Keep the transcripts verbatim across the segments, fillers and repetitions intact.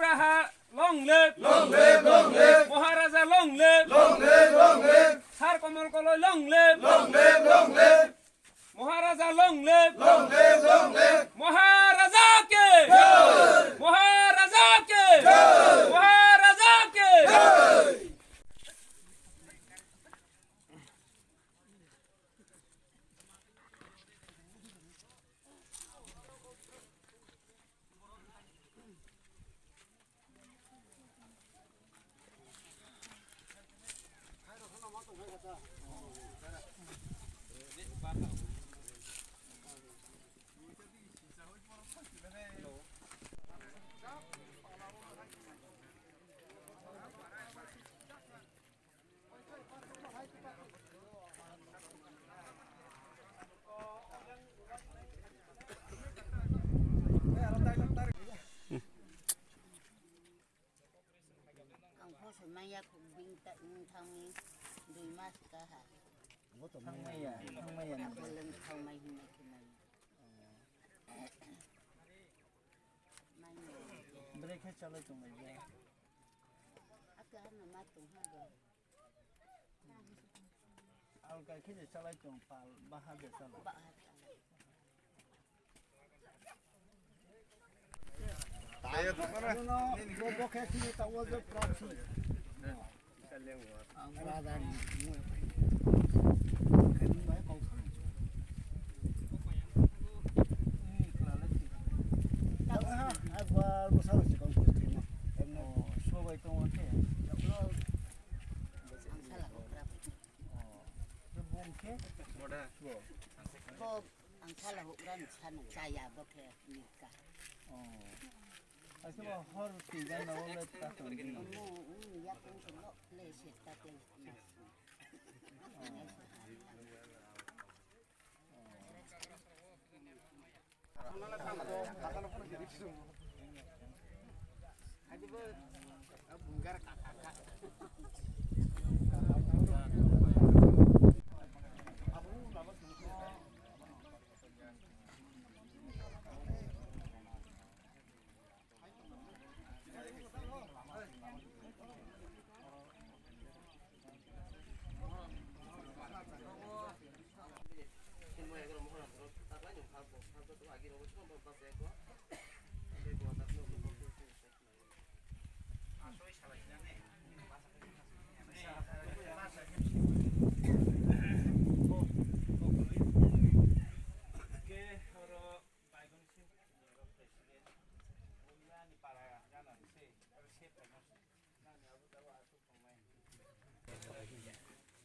Raja long live! Long live, long live! Maharaja long live! Long live, long live! Sir Kamal Koloi long live! Long live, long live! Maharaja long live! Long live, long live! Maharaja ke! Jai! Maharaja ke! Jai! Maharaja ke! Jai! Ang pho se maya bini ta wng thangwi dui mas kaha. Thangmaya, thangmaya. Abo lwng thangmai hinwi khe maya. Bwrwi khe chalai tonglaijak. Ake ano ma tongha bo. Alka khe je chalai tong pal baha de chalai. Baha chalai. Bo, bo khe sini ta wo je proxy. Ang brother ni mui. Khe mui bai kau khan. Ni khlale thik. Ai ba bo sa si kong thik na. Em na. Oh, so bai tong khe. Ang sala hokra. Oh. Bo bung khe? Bo. Ang sala hukran sana chaya bo khe nika. Oh. Asma hor tiga na wala ta tong. Mo, um, ya kung ko lo le se ta te.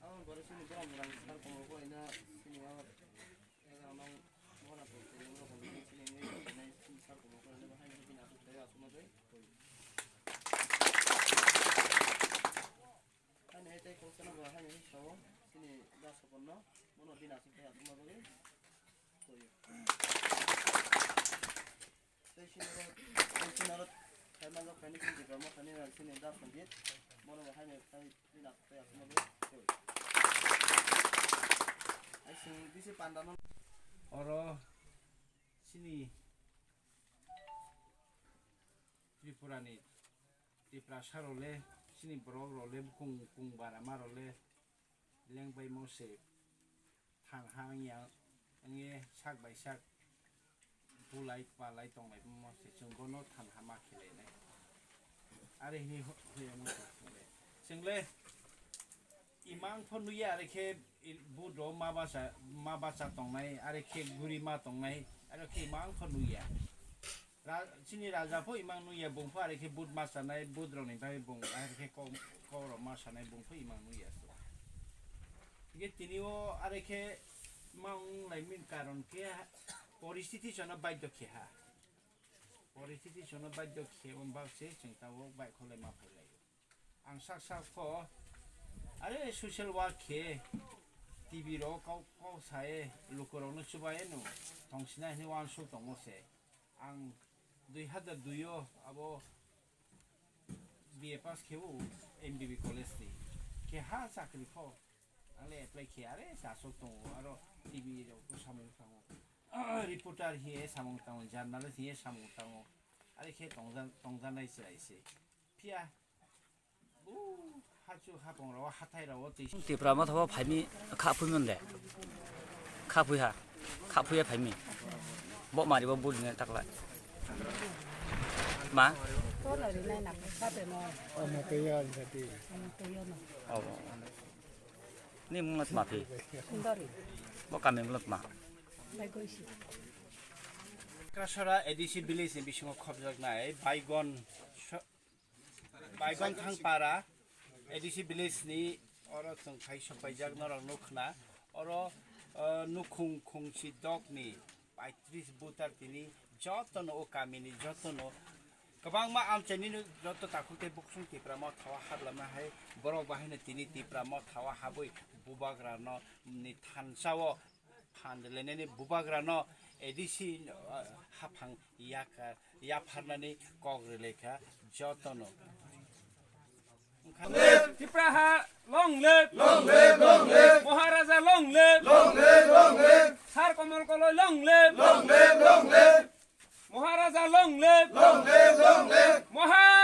Ang baru sini berang berang sar komo ko ina sini awak. Haini hai tei kok sana ba haini sao sini das ko no mono bina sing kaya tuma bagi. Tei sini ro, tei sini ro, kaima jok kaini sini jibra mo kaini sini das ko jit mono ba haini kai bina kaya tuma bagi. Ai sing bisi panda no. Oro sini Tripura ni Tiprasa rok le, chini borok rok le, bukung, bukung barama rok le, lengbaimo se thanha wngya, wngye sak bai sak bulai palai tonglaimo se chwng bono thanha ma khilainai. Are hini ho-, hoya wngkha chwng le. Chwng le imang pho nuya are khe i-, budro ma bacha, ma bacha tongnai, are khe guri ma tongnai, are khe imang pho nuya. Ra-, chini raja pho imang nuya, bung pho are khe but ma sanai, but rok ni bagwi bung are khe kok, kok rok ma sanai, bung pho imang nuya. Hingke tini o are khe ma wng lai mani karon khe poristiti chwng no baidhyo khe ha. Poristiti chwng no baidhyo khe wng bak se chwng tabuk baihkhok lai ma phai lai o. Ang sak sak pho, are social work khe, T V rok kok, kok saye, lukurokno chubaye no, tongsinai hinwi uansuk tongmo se. Ang dui hazar dui o abo B A pass khe o M B B college ni. Khe ha chakri pho, ang le apply khe are se aswk tongo, aro T V rok samung tango. Reporter hiye samung tango, journalist hiye samung tango. Ari khe tongjan-, tongjanai chwrai se. Phiya, o hachu hapung rao, hathai rao twi. Tipra motha o phaimi kha phui mon de. Kha phui ha. Kha phui ya phaimi. Bo mari bo buri ne takla. Ma? Tola ri nai na kha te no. Ano te yo, ano te yo. Ano te yo no. Oh. Ni munglat ma phi. Ndori. Bo kami munglat ma. Bai goisi. Krasora A D C village ni bisingo khobjaknai Baigon so-, Baigon Thangpara A D C village ni oro chwng phai sokpaijak norok nukhna oro, uh, nukhung khungsi dokni paitris butar tini jotono o kamini jotono kwbangma amchaini no joto takhuk tei bukhusong Tipra motha o hablamna hai borok bahaino tini Tipra motha o habwi bubagrano ni thansa o phan rwlainani bubagrano A D C, uh, haphang yaka-, yapharnani kok rwlaikha jotono. Tipra ha long live! Long live, long live! Maharaja long live! Long live, long live! Sir Komol Koloi long live! Long live, long live! Maharaja long live! Long live, long live! Maha